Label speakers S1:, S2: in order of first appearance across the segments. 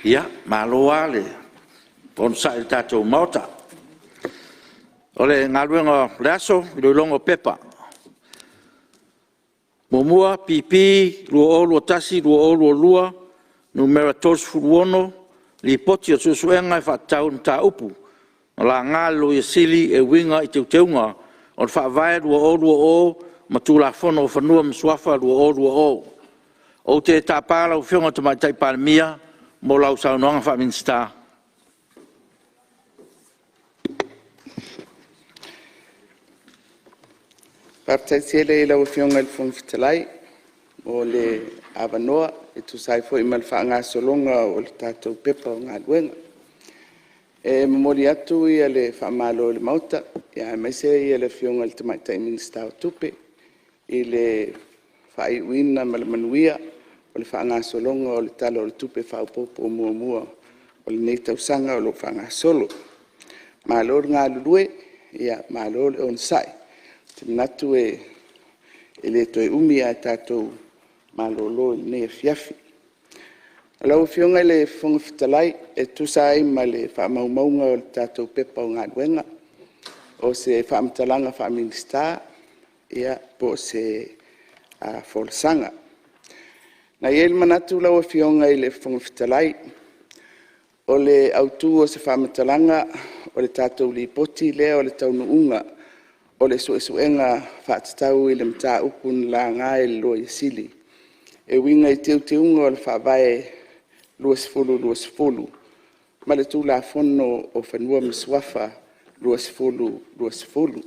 S1: Ia, malo lava le onosai i le tatou Maota. O le galuega o le aso, Iloiloga o Pepa. 1. P.P. 2021/2022 Nu.36, Lipoti a le Suesuega e faatatau i le Mataupu na laga e le Loia Sili e uiga i Teuteuga o le Faavae 2020 ma Tulafono o Fanua ma Suafa 2020. Ou te tapa lau Afioga i le Tamaitai Palemia mo lau Saunoaga Faa-Minisita.
S2: Faafetai tele i lau Afioga i le Fofoga Fetalai mo le avanoa e tusa ai foi ma le faagasologa o le tatou Pepa o Galuega. E momoli atu le faamalo i le Maota aemaise le Afioga i le Tamaitai Minisita o Tupe i le faaiuina ma le manuia o le faagasologa o le Tala o le Tupe Faaopoopo Muamua o lenei tausaga o lo o faagasolo. Malo le galulue, malo le onosai. Ou te manatu e le toe umi ae tatou malolo i lenei afiafi. Lau Afioga i le Fofoga Fetalai e tusa ai ma le faamaumauga o le tatou Pepa o Galuega, o se faamatalaga faa-Minisita po o se folasaga. Na i ai le manatu lau Afioga i le Fofoga Fetalai, o le autu o se faamatalaga o le tatou Lipoti lea o le Taunuuga o le Suesuega Faatatau i le Mataupu na laga e le Loia Sili e uiga i Teuteuga o le Faavae 2020 ma le Tulafono o Fanua ma Suafa 2020.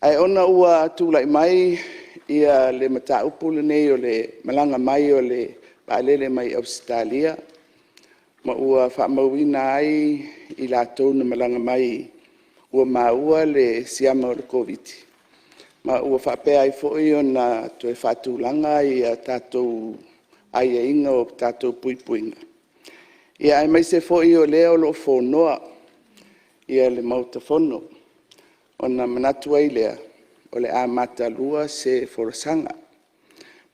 S2: Ae ona ua tulai mai le mataupu lenei o le malaga mai o le vaalele mai Ausetalia ma ua faamauina ai i latou na malaga mai ua maua le siama o le Koviti-19, ma ua faapea ai foi ona toe faatulaga tatou aiaiga o tatou puipuiga, aemaise foi o lea o lo o fonoa le Maota Fono, ona manatu ai lea, o le a matalua se folasaga.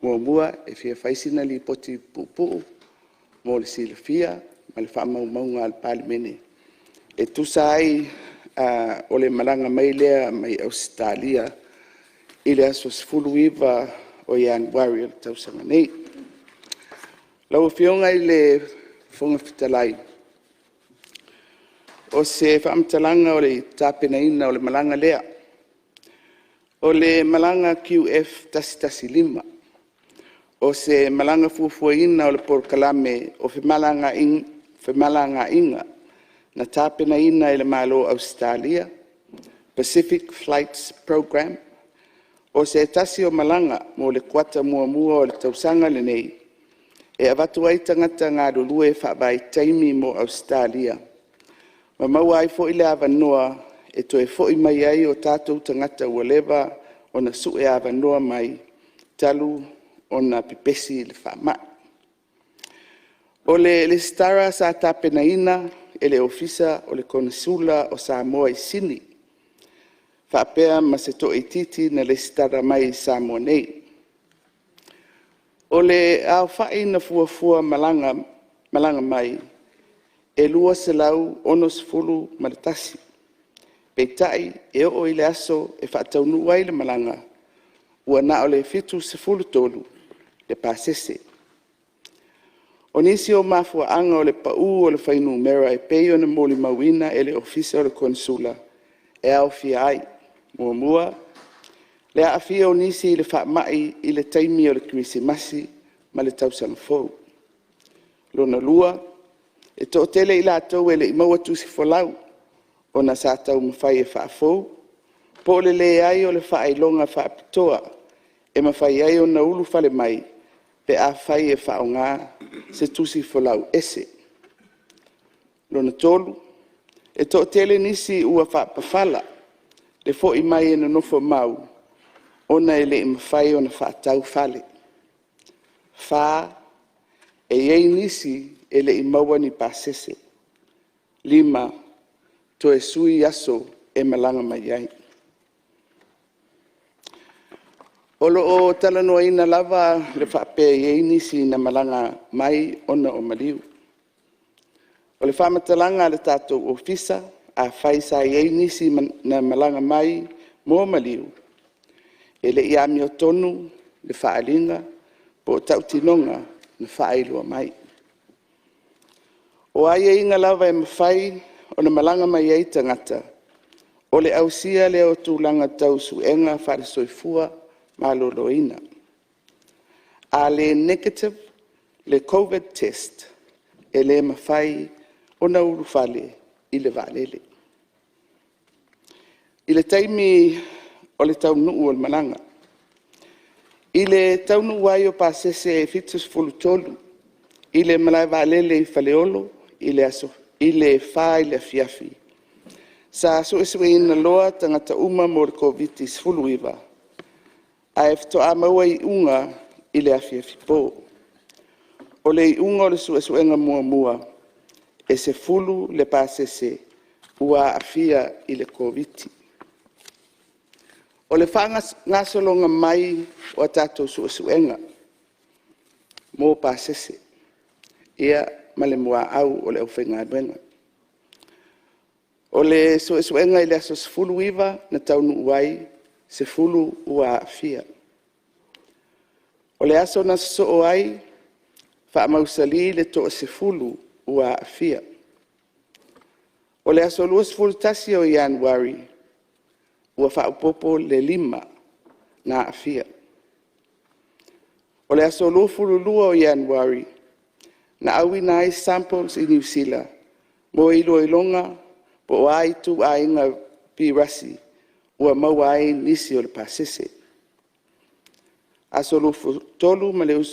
S2: Muamua, e fia fai sina lipoti puupuu mo le silafia ma le faamaumauga a le Palemene e tusa ai o le malaga mai lea mai Ausetalia i le aso 19 o Ianuari o le tausaga nei. Lau Afioga i le Fofoga Fetalai, o se faamatalaga o le tapenaina o le malaga lea. O le malaga QF115, o se malaga fuafuaina o le Polokalame o Femalagaaiga na tapenaina e le Malo o Ausetalia, Pacific Flights Programme. O se tasi o malaga mo le kuata muamua o le tausaga lenei e avatu ai tagata galulue faavaitaimi mo Ausetalia ma maua ai foi le avanoa e toe foi mai ai o tatou tagata ua leva ona sue avanoa mai talu ona pepesi le faamai. O le resitala sa tapenaina e le Ofisa o le Konesula o Samoa i Sini faapea ma se toaitiiti na resitala mai i Samoa nei. O le aofai na fuafua malaga mai e 261, peitai e oo i le aso e faataunuu ai le malaga, ua na o le 73 le pasese. O nisi o mafuaaga o le pau o le fuainumera e pei ona molimauina e le Ofisa o le Konesula, e aofia ai: 1. Le aafia o nisi i le faamai i le taimi o le Kerisimasi ma le Tausaga Fou. 2. E toatele i latou e le i maua tusi folau ona sa taumafai e faafou, po o le leai o le faailoga faapitoa e mafai ai ona ulufale mai pe afai e faaaoga se tusi folau ese. 3. E toatele nisi ua faapafala le foi mai e nonofomau ona e le i mafai ona faatau fale. 4. E i ai nisi e le i maua ni pasese. 5. Toe sui aso e malaga mai ai. O lo o talanoaina lava le faapea e i ai nisi na malaga mai ona o maliu. O le faamatalaga a le tatou Ofisa, afai sa i ai nisi na malaga mai mo maliu, e le i amiotonu le faaaliga po o tautinoga na faailoa mai. O aiaiga lava e mafai ona malaga mai ai tagata, o le ausia lea o tulaga tau suega faale-Soifua Maloloina. A le negative le COVID test, e le mafai ona ulufale i le vaalele. I le taimi o le taunuu o le malaga. I le taunuu ai o pasese e 73 i le malaevaalele i Faleolo i le 4:00 i le afiafi, sa suesueina loa tagata uma mo le Koviti-19, ae faatoa maua iuga i le afiafi po. O le iuga o le suesuega muamua, e 10 le pasese ua aafia i le Koviti. O le faagasologa mai o a tatou suesuega mo pasese ma le muaau o le aufaigaluega. O le suesuega i le aso 19 na taunuu ai, e 10 ua aafia. O le aso na sosoo ai, faamausali le toa-10 ua aafia. O le aso 21 o Ianuari, ua faaopoopo le 5 na aafia. O le aso 22 o Ianuari, na auina ai samples i Niu Sila mo iloiloga po o a ituaiga vairasi ua maua ai nisi o le pasese. Aso 23 ma le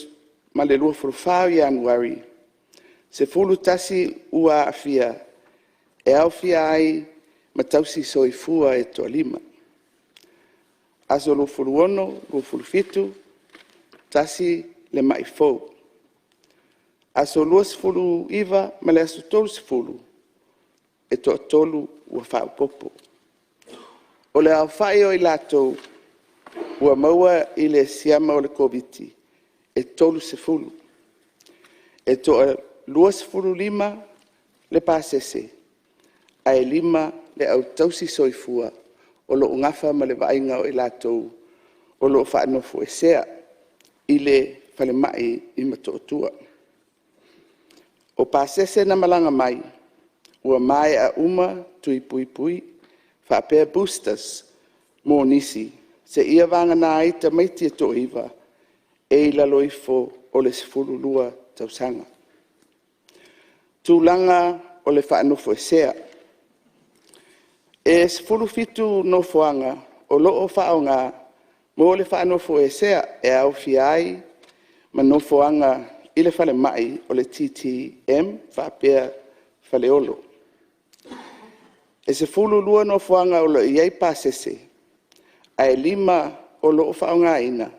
S2: 24 o Ianuari, 11 ua aafia e aofia ai ma tausisoifua e toa-5. Aso 26, 27, tasi le mai fou. Aso 29 ma le aso 30, e toatolu ua faaopoopo. O le aofai o i latou ua maua i le siama o le Koviti-19, e 30. E toa-25 le pasese ae 5 le au tausisoifua o lo o nafa ma le vaaiga o i latou o lo o faanofoesea i le falemai i Motootua. O pasese na malaga mai, ua maea uma tui puipui faapea boosters mo nisi, seia vagana ai tamaiti e toa-9 e i lalo ifo o le 12 tausaga. Tulaga o le faanofoesea. E 17 nofoaga o lo o faaaoga mo le faanofoesea, e aofia ai ma nofoaga i le falemai o le TTM faapea Faleolo. E 12 nofoaga o lo o i ai pasese, ae 5 o lo o faaaogaina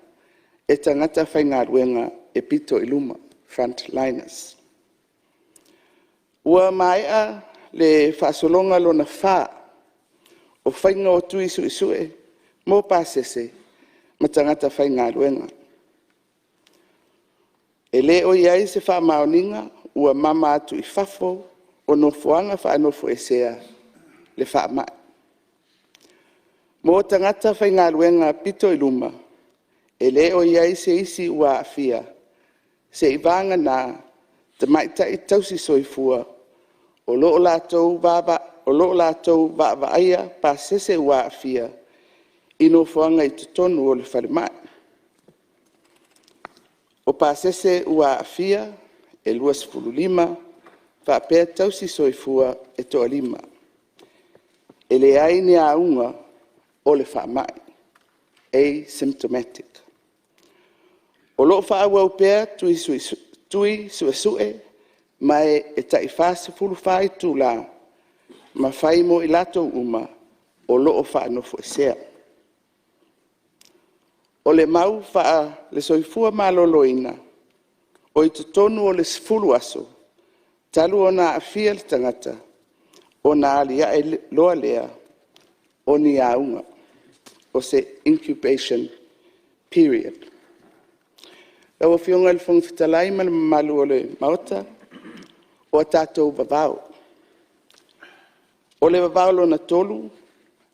S2: e tagata faigaluega e pito i luma, frontliners. Ua maea le faasologa lona 4 o faiga o tui suesue mo pasese ma tagata faigaluega. E le o i ai se faamaoniga ua mama atu i fafo o nofoaga faanofoesea le faamai. Mo tagata faigaluega pito i luma, e le o i ai se isi ua aafia, seia vagana tamaitai tausisoifua o lo o latou vaavaaia pasese ua aafia i nofoaga i totonu o le falemai. O pasese ua aafia e 25 faapea tausisoifua e toa-5. E leai ni auga o le faamai, asymptomatic. O lo o faaauau pea tui suesue ma e tai 44 itula ma fai mo i latou uma o lo o faanofoesea. O le mau faale-Soifua Maloloina, o i totonu o le 10 aso talu ona aafia le tagata, ona aliae loa lea o ni auga, o se incubation. period. Lau Afioga i le Fofoga Fetalai ma le mamalu o le Maota, o a tatou vavao. O le vavao lona 3,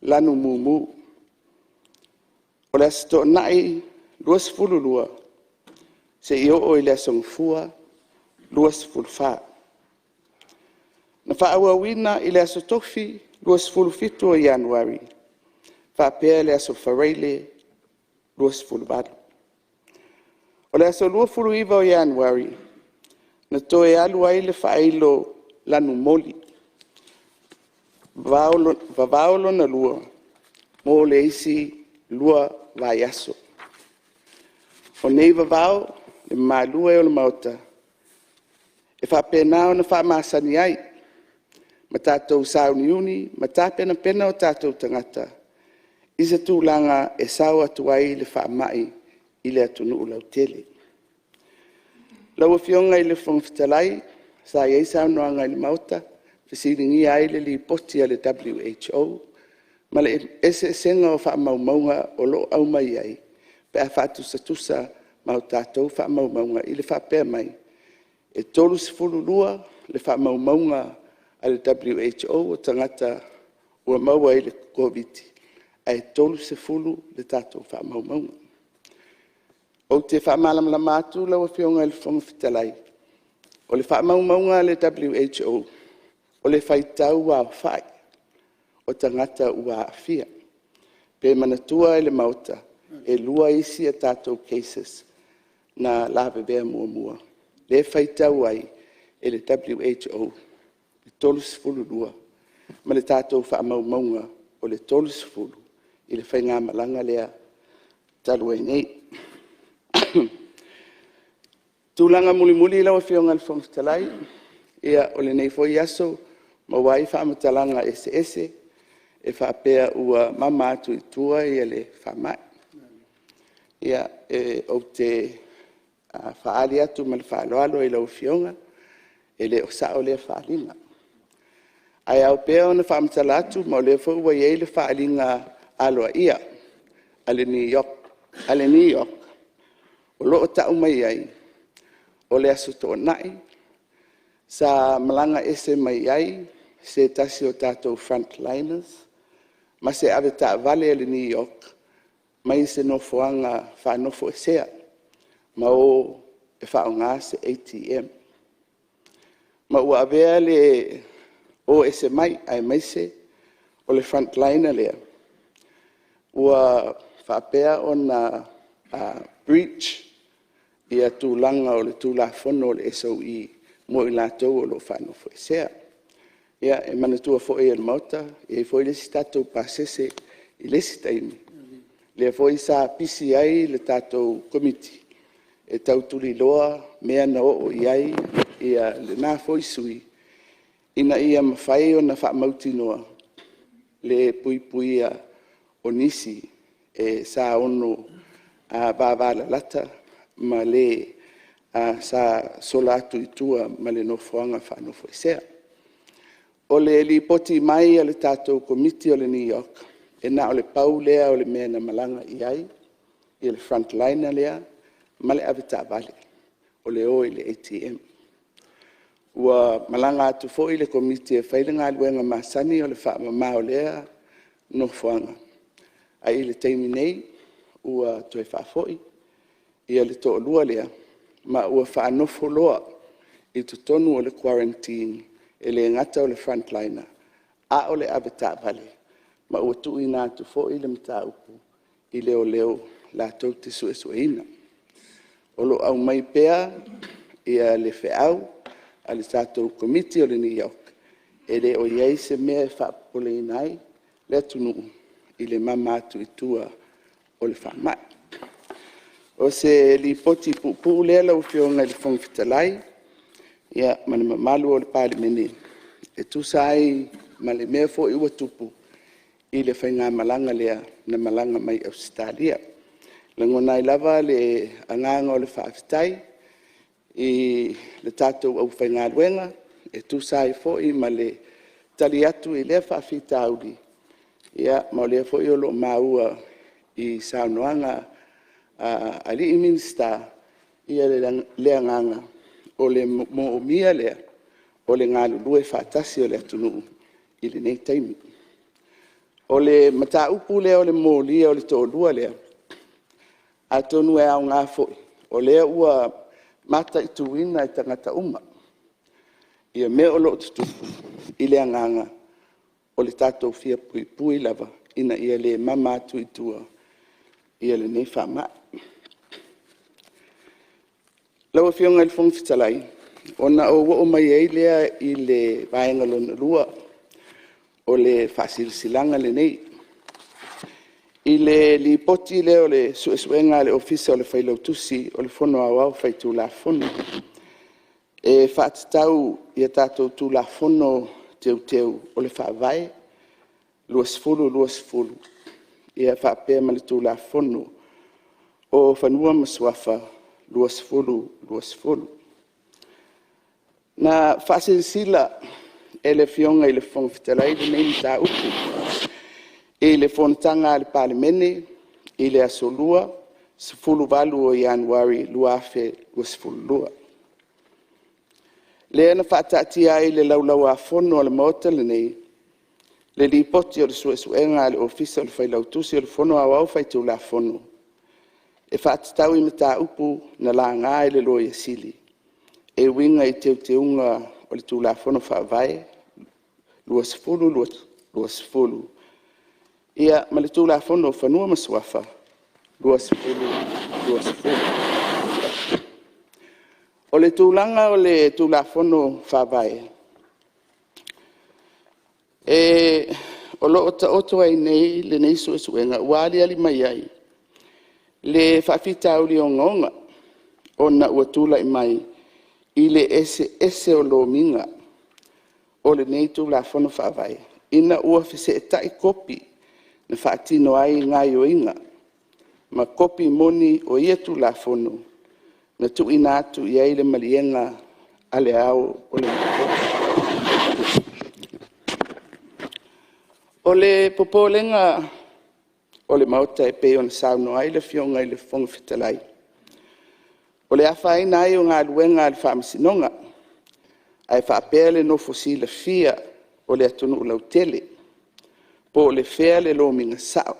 S2: lanu mumu. O le Aso Toonai 22, seia oo i le Aso Gafua 24. Na faaauauina i le Aso Tofi 27 o Ianuari faapea le Aso Faraile 28. O le aso 29 o Ianuari, na toe alu ai le faailo lanu moli, vavao lona lua mo le isi 2 vaiaso. O nei vavao, le mamalu e o le Maota, e faapena ona faamasani ai ma tatou sauniuni ma tapenapena o tatou tagata i se tulaga e sao atu ai le faamai i le atunuu lautele. Lau Afioga i le Fofoga Fetalai, sa i ai saunoaga i le Maota, fesiligia ai le Lipoti a le WHO ma le eseesega o faamaumauga o lo o aumai ai pe a faatusatusa ma tatou faamaumauga i le faapea mai, e 32 le faamaumauga a le WHO o tagata ua maua i le Koviti-19, ae 30 le tatou faamaumauga. Ou te faamalamalama atu lau Afioga i le Fofoga Fetalai, o le faamaumauga a le WHO, o le faitau aofai o tagata ua aafia. Pe manatua e le Maota, e 2 isi a tatou cases na lavevea muamua, lea e faitau ai e le WHO le 32 ma le tatou faamaumauga o le 30 i le faigamalaga lea talu ai nei. O le tulaga mulimuli lau Afioga i le Fofoga Fetalai, ia o lenei foi aso ua maua ai faamatalaga eseese e faapea ua mama atu i tua le faamai. Ou te faaali atu ma le faaaloalo i lau Afioga, e le o sao lea faaaliga. Ae ao pea ona faamatala atu ma o lea foi ua i ai le faaaliga aloaia a le NEOC o lo o tau mai ai, o le Aso Toonai sa malaga ese mai ai se tasi o tatou frontliners ma se avetaavale a le NEOC mai se nofoaga faanofoesea ma o e faaaoga se ATM. Ma ua avea le o ese mai aemaise o le frontliner lea ua faapea ona breach tulaga o le Tulafono o le SOE mo i latou o lo o faanofoesea. E manatua foi e le Maota, e i ai foi le isi tatou pasese i le isi taimi, lea foi sa pisi ai le tatou Komiti e tau tuliloa mea na oo i ai lena foi sui usufono, ina ia mafai ona faamautinoa le puipuia o nisi sa ono vavalalata ma le sa sola atu i tua ma le nofoaga faanofoesea. O le lipoti mai a le tatou Komiti o le NEOC, e na o le pau lea o le mea na malaga i ai le frontliner lea ma le avetaavale, o le o i le ATM. Ua malaga atu foi le Komiti e fai le galuega masani o le faamama o lea nofoaga, ae i le taimi nei ua toe faafoi le toalua lea ma ua faanofo loa i totonu o le guarantine, e le gata o le frontliner a o le avetaavale, ma ua tuuina atu foi le mataupu i leoleo latou te suesueina. O lo o aumai pea le feau a le tatou Komiti o le NEOC, e le o i ai se mea e faapopoleina ai le atunuu i le mama atu i tua o le faamai. O se lipoti puupuu lea lau Afioga i le Fofoga Fetalai ma le mamalu o le Palemene e tusa ai ma le mea foi ua tupu i le faigamalaga lea na malaga mai Ausetalia. E lagona ai lava le agaga o le faafetai i le tatou aufaigaluega e tusa ai foi ma le tali atu i lea faafitauli, ma o lea foi o lo o maua i saunoaga alii Minisita le agaga o le moomia lea o le galulue faatasi o le atunuu i lenei taimi. O le mataupu lea o le molia o le toalua lea, atonu e aoga foi o lea ua mataituina e tagata uma mea o lo o tutupu i le agaga o le tatou fia puipui lava ina ia le mama atu i tua lenei faamai. Lau Afioga i le Fofoga Fetalai, ona ou oo mai ai lea i le vaega lona lua o le Faasilasilaga lenei. I le Lipoti lea o le Suesuega a le Ofisa o le Failautusi o le Fono Aoao Faitulafono e faatatau i a tatou Tulafono Teuteu o le Faavae 2020 faapea ma le Tulafono o Fanua ma Suafa 2020. Na faasilasila e le Afioga i le Fofoga Fetalai lenei mataupu i le fonotaga a le Palemene i le Aso Lua, 18 o Ianuari 2022, lea na faataatia ai i le Laulau-a-Fono a le Maota lenei le Lipoti o le Suesuega a le Ofisa o le Failautusi o le Fono Aoao Faitulafono e faatatau i mataupu na laga e le Loia Sili e uiga i Teuteuga o le Tulafono Faavae 2020 ma le Tulafono o Fanua ma Suafa 2020. O le tulaga o le Tulafono Faavae, o lo o taoto ai nei lenei suesuega ua aliali mai ai le faafitauli ogaoga ona ua tulai mai i le eseese o lomiga o lenei Tulafono Faavae, ina ua feseetai kopi na faatino ai gaoioiga ma kopi moni o ia Tulafono na tuuina atu i ai le maliega a Le Ao o le Malo. O le popolega o le Maota e pei ona saunoa ai le Afioga i le Fofoga Fetalai, o le afaina ai o galuega a le Faamasinoga, ae faapea le nofo silafia o le atunuu lautele po o fea le lomiga sao,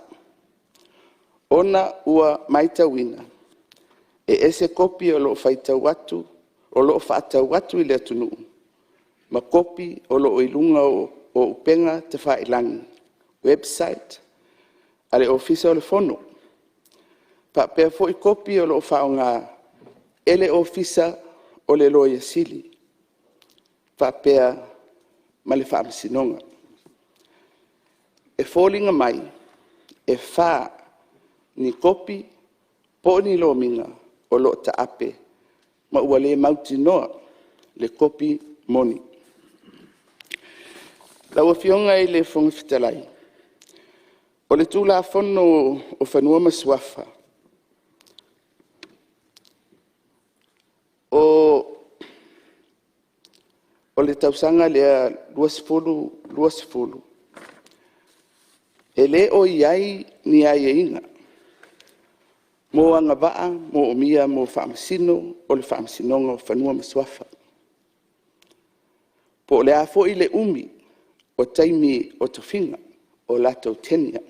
S2: ona ua matauina e ese kopi o lo o faatau atu i le atunuu ma kopi o lo o i luga o upega tafailagi, website a le Ofisa o le Fono, faapea foi kopi o lo o faaaoga e le Ofisa o le Loia Sili faapea ma le Faamasinoga. E foliga mai e fa ni kopi po o ni lomiga o lo o taape ma ua le mautinoa le kopi moni. Lau Afioga i le Fofoga Fetalai, o le Tulafono o Fanua ma Suafa o le tausaga lea 2020, e le o i ai ni aiaiga mo agavaa moomia mo Faamasino o le Faamasinoga o Fanua ma Suafa. Po o le a foi le umi o taimi o tofiga, o latou tenure.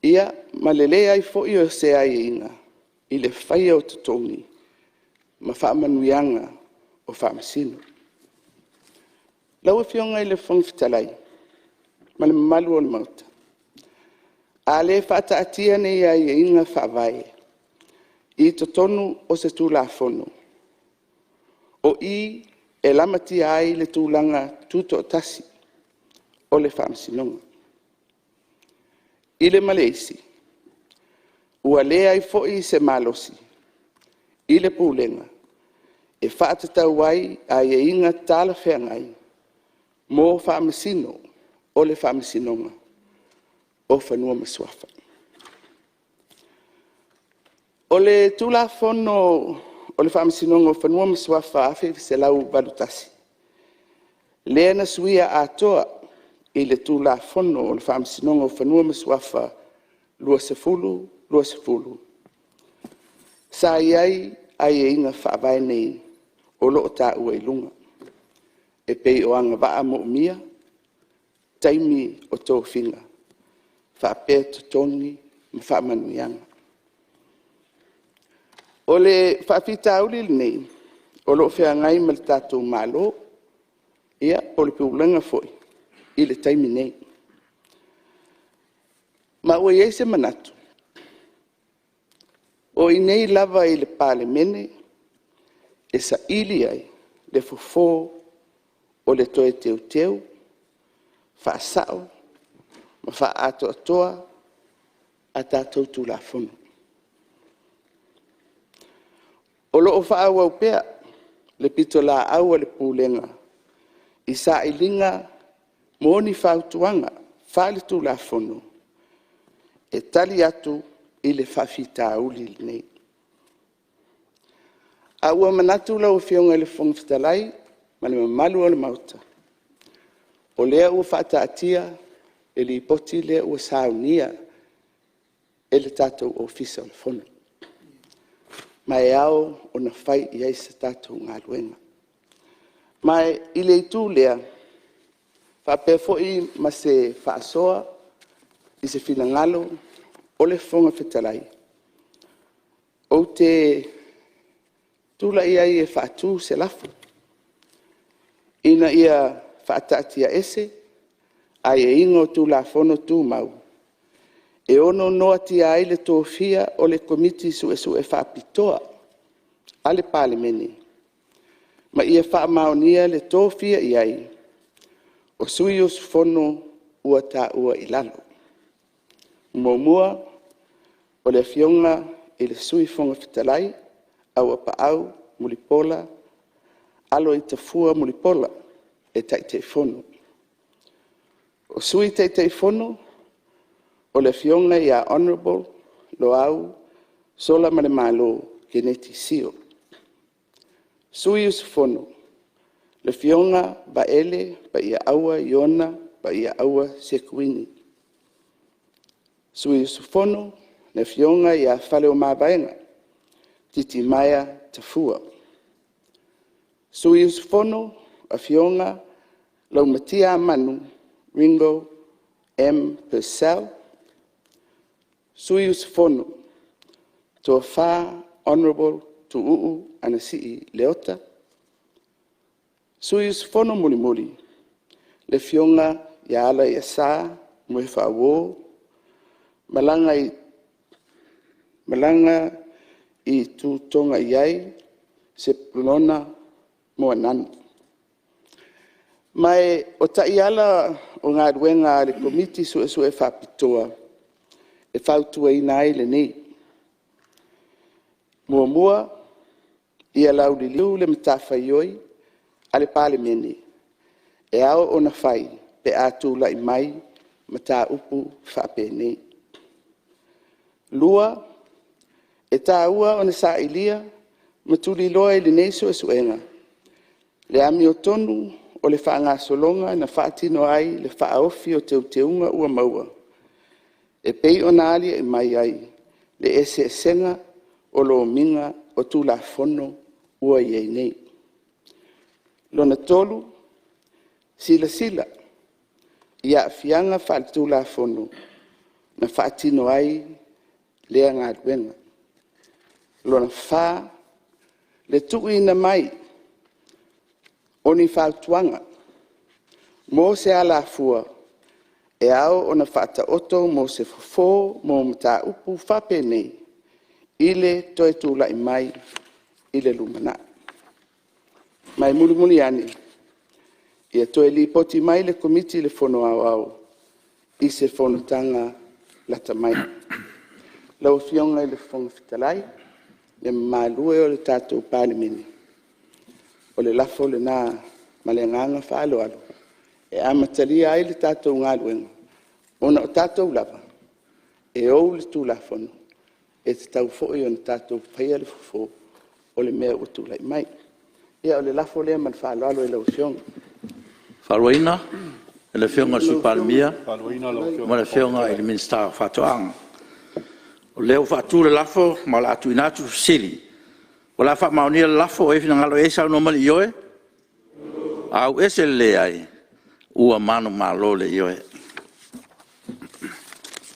S2: Ia ma le leai foi o se aiaiga i le faia o totogi ma faamanuiaga o Faamasino. Lau Afioga i le Fofoga Fetalai ma le mamalu o le Maota, a le faataatia nei aiaiga faavae i totonu o se Tulafono, o i e lamatia ai le tulaga tutoatasi o le Faamasinoga. I le ma le isi, ua leai foi se malosi i le Pulega e faatatau ai aiaiga talafeagai mo Faamasino o le Faamasinoga o Fanua ma Suafa. O le Tulafono o le Faamasinoga o Fanua ma Suafa 1981, lea na suia atoa i le Tulafono o le Faamasinoga o Fanua ma Suafa 2020, 2020, sa i ai aiaiga faavae nei o lo o taua i luga, e pei o agavaa manaomia, taimi o tofiga faapea totogi ma faamanuiaga. O le faafitauli lenei o lo o feagai ma le tatou Malo po o le Pulega foi i le taimi nei. Ma ua i ai se manatu, o i inei lava i le Palemene e saili ai le fofo o le toe teuteu, faasao ma faaatoatoa a tatou Tulafono. O lo o faaauau pea le pitolaau a le Pulega i sailiga mo ni fautuaga faale-Tulafono e tali atu i le faafitauli lenei. A ua manatu lau Afioga i le Fofoga Fetalai ma le mamalu o le Maota, o lea ua faataatia le Lipoti lea ua saunia e le tatou Ofisa o le Fono, ma e ao ona fai i ai se tatou galuega. Ma i le itu lea, faapea foi ma se faasoa i se finagalo o le Fofoga Fetalai, ou te tulai ai e faatu se lafo, Ina ia faataatiaese aiaiga o Tulafono Tumau e ono noatia ai le tofia o le Komiti Suesue Faapitoa a le Palemene, ma ia faamaonia le tofia i ai o sui usufono ua taua i lalo. 1. O le Afioga i le Sui Fofoga Fetalai Auapaau Mulipola Aloitafua Mulipola e Taitaifono. O Sui Taitaifono: O le Afioga Hon Loau Solamalemalo Keneti Sio. Sui Usufono: Afioga Vaele Paiaaua Iona Paiaaua Sekuini. Sui Usufono: Afioga Faleomavaega Titimaea Tafua. Sui Usufono: Afioga Laumatiamanu Ringo M. Purcell. Sui Usufono: Tofa Hon Tuuu Anasii Leota. Sui Usufono mulimuli: Afioga Alaiasa Moefaauo Malagaitutogiai Sepulona Moananu. Ma o taiala o galuega a le Komiti Suesue Faapitoa e fautuaina ai lenei: 1. Ia lauliliu le matafaioi a le Palemene e ao ona fai pe a tulai mai mataupu faapenei. 2. E taua ona sailia ma tuliloa e lenei suesuega le amiotonu o le faagasologa na faatino ai le faaofi o teuteuga ua maua, e pei ona aliae mai ai le eseesega o lomiga o Tulafono ua i ai nei. 3. Silasila i aafiaga faaletulafono na faatino ai lea galuega. 4. Le tuuina mai o ni fautuaga mo se alafua e ao ona faataoto mo se fofo mo mataupu faapenei i le toe tulai mai i le lumanai. Ma e mulimuli ane, ia toe lipoti mai le Komiti i le Fono Aoao i se fonotaga lata mai. Lau Afioga i le Fofoga Fetalai, le mamalu e o le tatou Palemene, o le lafo lena ma le agaga faaaloalo e amatalia ai le tatou galuega, ona o tatou lava e ou le Tulafono, e tatau foi ona tatou faia le fofo o le mea ua tulai mai. Ia o le lafo lea ma le faaaloalo i lau Afioga. Faafetai i lau Afioga i le Palemia ma le Afioga i le Minisita o Faatoaga.
S1: O lea ua faatu le lafo ma o le a tuuina atu le fesili. O le a faamaonia le lafo? O ai e finagalo i ai saunoa mai i le ioe. Auese le leai. Ua manumalo le Ioe.